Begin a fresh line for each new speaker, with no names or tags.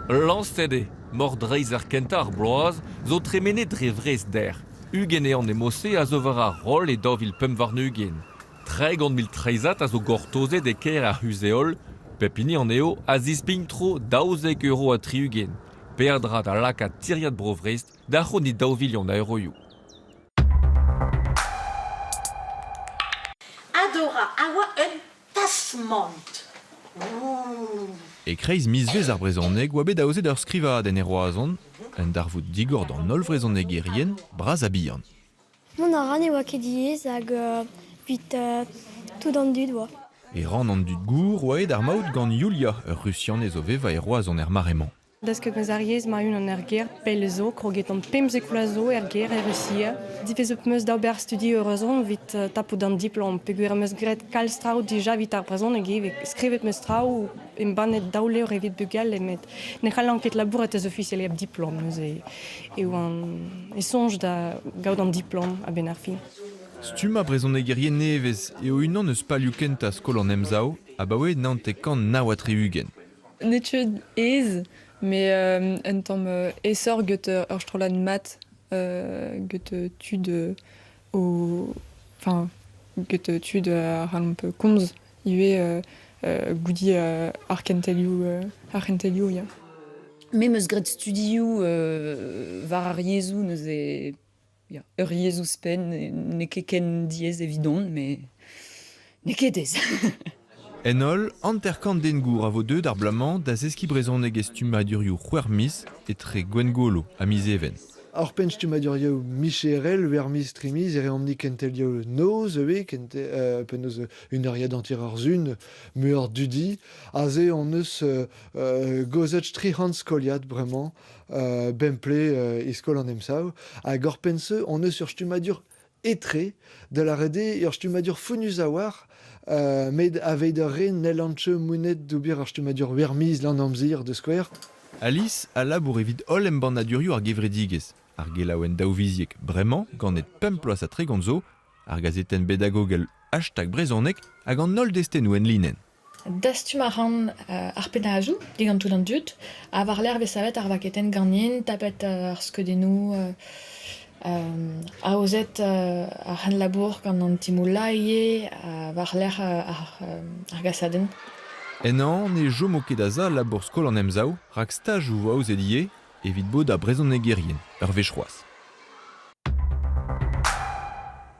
Lañset eo mordreizher kentañ ar bloaz zo tremenet dre Vrest dec'h. 20 ehan emo-se a zo war ar roll e 2025. 30 000 treizhad a zo gortozet e kêr ar C'huzh-Heol. Pep hini anezho a zispign tro 12 euro ha 60. Peadra da lakaat tiriad Bro-Vrest da c'hounit daou vilion a euroioù.
Adora a oa un tasmant.
E-kreiz mizvezh ar brezhoneg oa bet aozet ur skrivadenn e Roazhon, un darvoud digor d'an holl vrezhonegerien, bras ha bihan.
Mont a ra ne oa ket diaes hag evit tout an dud oa.
E rann an dud gour oa aet ar maout gant Yulia, ur Rusianez o vevañ e Roazhon er mare-mañ.
Desket 'meus ar yezh ma-unan er gêr pell zo, kroget on 15 vloaz zo er gêr e Rusia. Divezet 'meus d'ober studi heureuzon evit tapout an diplom peogwir 'meus graet kalz traoù dija evit ar brezhoneg ivez. Skrivet 'meus traoù, embannet daou levr evit bugale met ne c'hallan ket labourat ez ofisiel hep diplom neuze e oan e soñj da gaout an diplom a-benn ar fin.
Stummañ brezhonegerien nevez eo unan eus palioù kentañ Skol an Emsav abaoe 1969.
N'eo ket aes, met un tamm aesoc'h get ur strollad mat, get tud o... Enfin, get tud a c'hallomp komz ivez goude ar kentelioù, ar c'hentelioù, ya.
Me 'm eus graet studioù war ar yezhoù neuze ya, ur yezh ouzhpenn n'eo ket ken diaes evidon met n'eo ket aes.
En holl, hanter-kant den gour a vo deuet ar bloaz-mañ da zeskiñ brezhoneg e stummadurioù c'hwec'h miz etre Gwengolo ha miz Even.
Oc'hpenn stummadurioù micherel ur miz tri miz e reomp-ni kentelioù noz ivez, kente, penaos un euriad entier ar sun, muioc'h dudi. Aze hon eus gozet 300 skoliad bremañ bemple e skol an Emsav. Hag oc'hpenn-se hon eus ur stummadur etre, da lâret eo ur stummadur fonnus a-walc'h, met aveit ur re n'hellan ket monet d'ober ur stummadur ur miz l'an amzer da skouer.
Alice a labour evit holl embannadurioù ar gevredigezh. Ar gelaouenn daouviziek Bremañ, ganet pemp ploaz ha tregont zo, ar gazetenn bedagogel Hashtag brezhoneg hag an holl destennoù enlinenn.
Dastum a ran ar pennadoù digant tout an dud ha war-lerc'h 'vez savet ar vaketenn ganin, tapet ar skeudennoù, aozet ar c'henlabour gant an ti-moullañ ivez ha war-lerc'h ar gasadenn.
Ennañ ne chomo ket a-sal labour Skol an Emsav rak stajoù 'vo aozet ivez evit bodañ brezhonegerien ur wech c'hoazh.